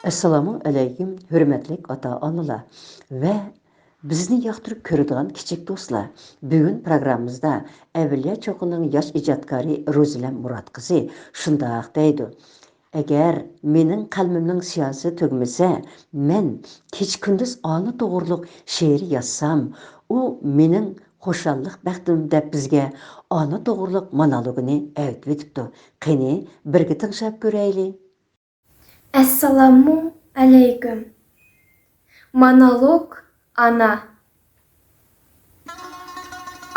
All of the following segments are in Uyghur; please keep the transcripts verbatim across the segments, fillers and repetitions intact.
ئەسسالامۇ ئەلەيكۇم، ھۆرمەتلىك ئاتا-ئانىلار ۋە بىزنى ياقتۇرۇپ كۆرىدىغان كىچىك دوستلار. بۈگۈن پروگراممىمىزدا ئەۋلىيا چوققىنىڭ ياش ئىجادكارى روزىلەم مۇرات قىزى شۇنداق دەيدۇ: «ئەگەر مېنىڭ قەلىمىمنىڭ سىياسىتى تۈگىمىسە، مەن كېچە-كۈندۈز ئانا توغرۇلۇق شېئىر يازسام، ئۇ مېنىڭ خۇشاللىق بەختىم» دەپ بىزگە ئانا توغرۇلۇق مونولوگىنى ئەۋېتىۋېتىپتۇ. قېنى، بىرگە تىڭشاپ كۆرەيلى. ئەسسالامۇ ئەلەيكۇم. مونولوگ. ئانا.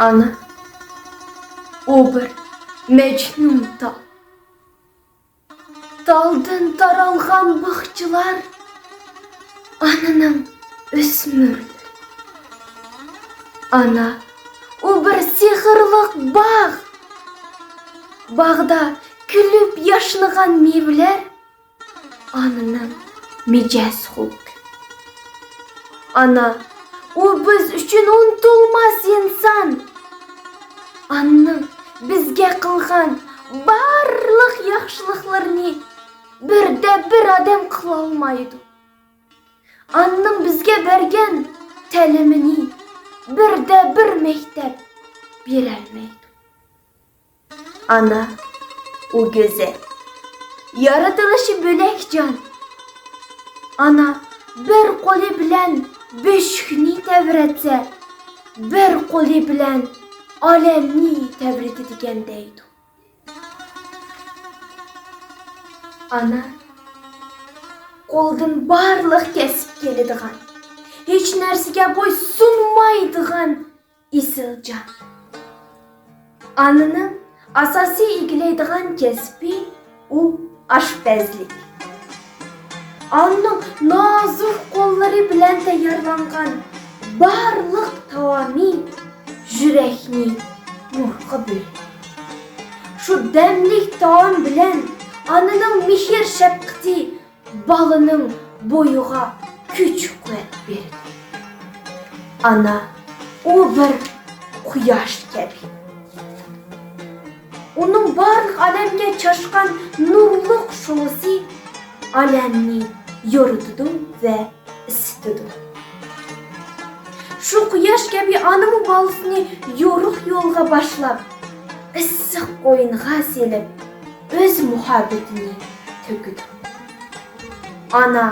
ئانا، ئۇ بىر مەجنۇن تال. تالدىن تارالغان باغچىلار ئانىنىڭ ئۆسمۈرلىرى. ئانا، ئۇ بىر سېھىرلىق باغ. باغدا كۈلۈپ ياشنىغان مېۋىلەر ئانىنىڭ مىجەز خۇلقى. ئانا، ئۇ بىز ئۈچۈن ئۇنتۇلماس ئىنسان. ئانىنىڭ بىزگە قىلغان بارلىق ياخشىلىقلىرىنى بىردە بىر ئادەم قىلالمايدۇ. ئانىنىڭ بىزگە بەرگەن تەلىمىنى بىردە بىر مەكتەپ بېرەلمەيدۇ. ئانا، ئۇ گۈزەل. يارىتىلىشى بۆلەك جان. ئانا بىر قولى بىلەن بۆشۈكنى تەۋرەتسە، بىر قولى بىلەن ئالەمنى تەۋرىتىدىكەن دەيدۇ. ئانا، قولدىن بارلىق كەسىپ كېلىدىغان، ھېچ نەرسىگە بوي سۇنمايدىغان ئېسىل جان. ئانىنىڭ ئاساسىي ئىگىلەيدىغان كەسپى ئۇ ئاشپەزلىك. ئانىنىڭ نازۇك قوللىرى بىلەن تەييارلانغان بارلىق تائامى يۈرەكنى نۇرغا بۆلىدۇ. شۇ دەملىك تائام بىلەن ئانىنىڭ مېھىر-شەپقىتى بالىنىڭ بويىغا كۈچ-قۇۋۋەت بېرىدۇ. ئانا، ئۇ بىر قۇياش كەبى. ئۇنىڭ بارلىق ئالەمگە چاچقان نۇرلۇق شولىسى ئالەمنى يورۇتىدۇ ۋە ئىسسىتىدۇ. شۇ قۇياش كەبى ئانىمۇ بالىسىنى يورۇق يولغا باشلاپ، ئىسسىق قوينىغا سېلىپ، ئۆز مۇھەببىتىنى تۆكىدۇ. ئانا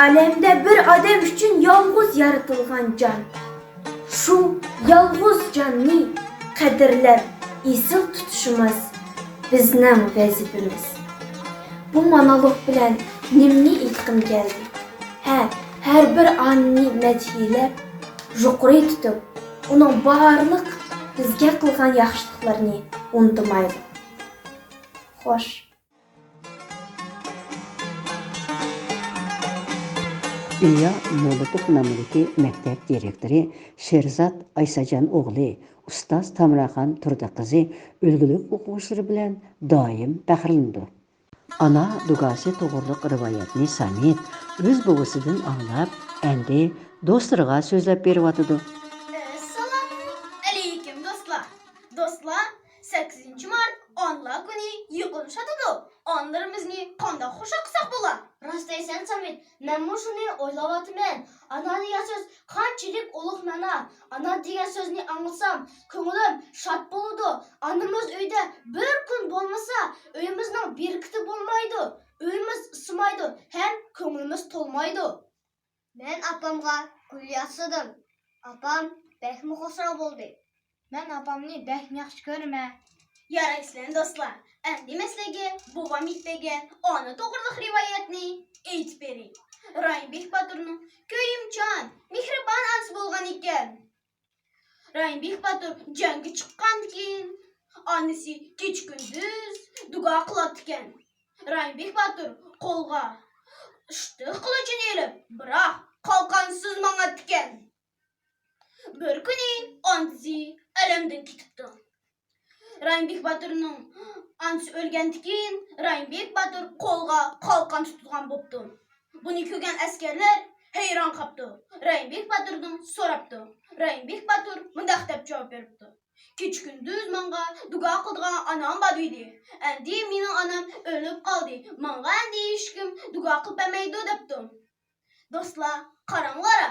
ئالەمدە بىر ئادەم ئۈچۈن يالغۇز يارىتىلغان جان. شۇ يالغۇز جاننى قەدىرلەپ ئېسىل تۇتۇشىمىز بىزنىڭ ۋەزىپىمىز. بۇ مونولوگ بىلەن نېمىنى ئېيتقۇم كەلدى؟ ھە، ھەر بىر ئانىنى مەدھىيەلەپ، يۇقىرى تۇتۇپ، ئۇنىڭ بارلىق بىزگە قىلغان ياخشىلىقلىرىنى ئۇنتۇمايلى. خوش. ئىليا مولۇتوف نامىدىكى مەكتەپ دىرېكتورى شېرزات ئايساجان ئوغلى، ئۇستاز تامراخان تۇردى قىزى ئۈلگىلىك ئوقۇغۇچىلىرى بىلەن دائىم پەخىرلىنىدۇ. ئانا دۇگاسى توغرۇلۇق رىۋايەتنى سامىت ئۆز بوۋىسىدىن ئاڭلاپ، ئەمدى دوستلىرىغا سۆزلەپ بېرىۋاتىدۇ. ئەسسالامۇ ئەلەيكۇم دوستلار. دوستلار، سەككىزىنچى مارت ئانىلار كۈنى يېقىنلىشىۋاتىدۇ. ئانىلىرىمىزنى قانداق خۇشال قىلساق بولا؟ راست دەيسەن سامىت، مەنمۇ شۇنى ئويلاۋاتىمەن. ئانا دېگەن سۆز قانچىلىك ئۇلۇغ مەنا. ئانا دېگەن سۆزنى ئاڭلىسام، كۆڭلۈم شاد بولىدۇ. ئانىمىز ئۆيدە بىر كۈن بولمىسا، ئۆيىمىزنىڭ بەرىكىتى بولمايدۇ، ئۆيىمىز ئىسسىمايدۇ ھەم كۆڭلىمىز تولمايدۇ. مەن ئاپامغا گۈل ياسىدىم. ئاپام بەكمۇ خۇشال بولدى. مەن ئاپامنى بەكمۇ ياخشى كۆرىمەن. يارايسىلەر دوستلار، ئەمدى مەن سىلەرگە بوۋام ئېيتىپ بەرگەن ئانا توغرىلىق رىۋايەتنى ئېيتىپ بېرەي. رايىمبېك باتۇرنىڭ كۆيۈمچان، مېھرىبان ئانىسى بولغان ئىكەن. رايىمبېك باتۇر جەڭگە چىققاندىكىن، ئانىسى كېچە-كۈندۈز دۇئا قىلاتتىكەن. رايىمبېك باتۇر قولىغا ئىشتىك قىلىچىنى ئېلىپ، بىراق قالقانسىز ماڭاتتىكەن. بىر كۈنى ئانىسى ئالەمدىن كېتىپتۇ. رايىمبېك باتۇرنىڭ ئانىسى ئۆلگەندىكىن، رايىمبېك باتۇر قولىغا قالقان تۇتىدىغان بوپتۇ. بۇنى كۆرگەن ئەسكەرلەر ھەيران قاپتۇ. رايىمبېك باتۇردىن سوراپتۇ. رايىمبېك باتۇر مۇنداق دەپ جاۋاب بېرىپتۇ: كېچە-كۈندۈز ماڭا دۇئا قىلىدىغان ئانام بار ئىدى. ئەمدى مېنىڭ ئانام ئۆلۈپ قالدى، ماڭا ئەمدى ھېچكىم دۇئا قىلىپ بەرمەيدۇ دەپتۇ. دوستلار، قاراڭلار،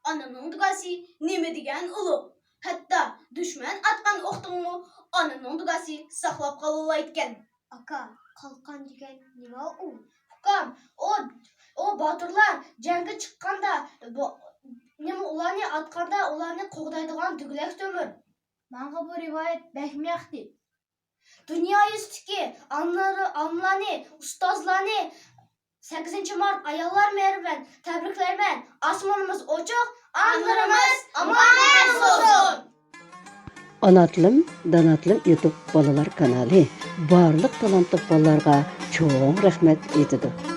ئانىنىڭ دۇئاسى نېمە دېگەن ئۇلۇغ. ھەتتا دۈشمەن ئاتقان ئوقتىنمۇ ئانىنىڭ دۇئاسى ساقلاپ قالالايدىكەن. ئاكا، قالقان دېگەن نېمە ئۇ؟ ئۇكام، ئۇ، ئۇ باتۇرلار جەڭگە چىققاندا، بۇ، نېمە، ئۇلارنى ئاتقاندا ئۇلارنى قوغدايدىغان دۈگىلەك تۆمۈر. ماڭا بۇ رىۋايەت بەكمۇ ياقتى. دۇنيا يۈزىدىكى ئانىلار-، ئانىلارنى، ئۇستازلارنى سەككىزىنچى مارت ئاياللار مېھرى بىلەن تەبرىكلەيمەن. ئاسمىنىمىز ئوچۇق، ئانىلىرىمىز ئامان بولسۇن! ئانا تىلىم، دانا تىلىم يۇتۇب بالىلار كانالى بارلىق تالانتلىق بالىلارغا چوڭ رەھمەت ئېيتىدۇ.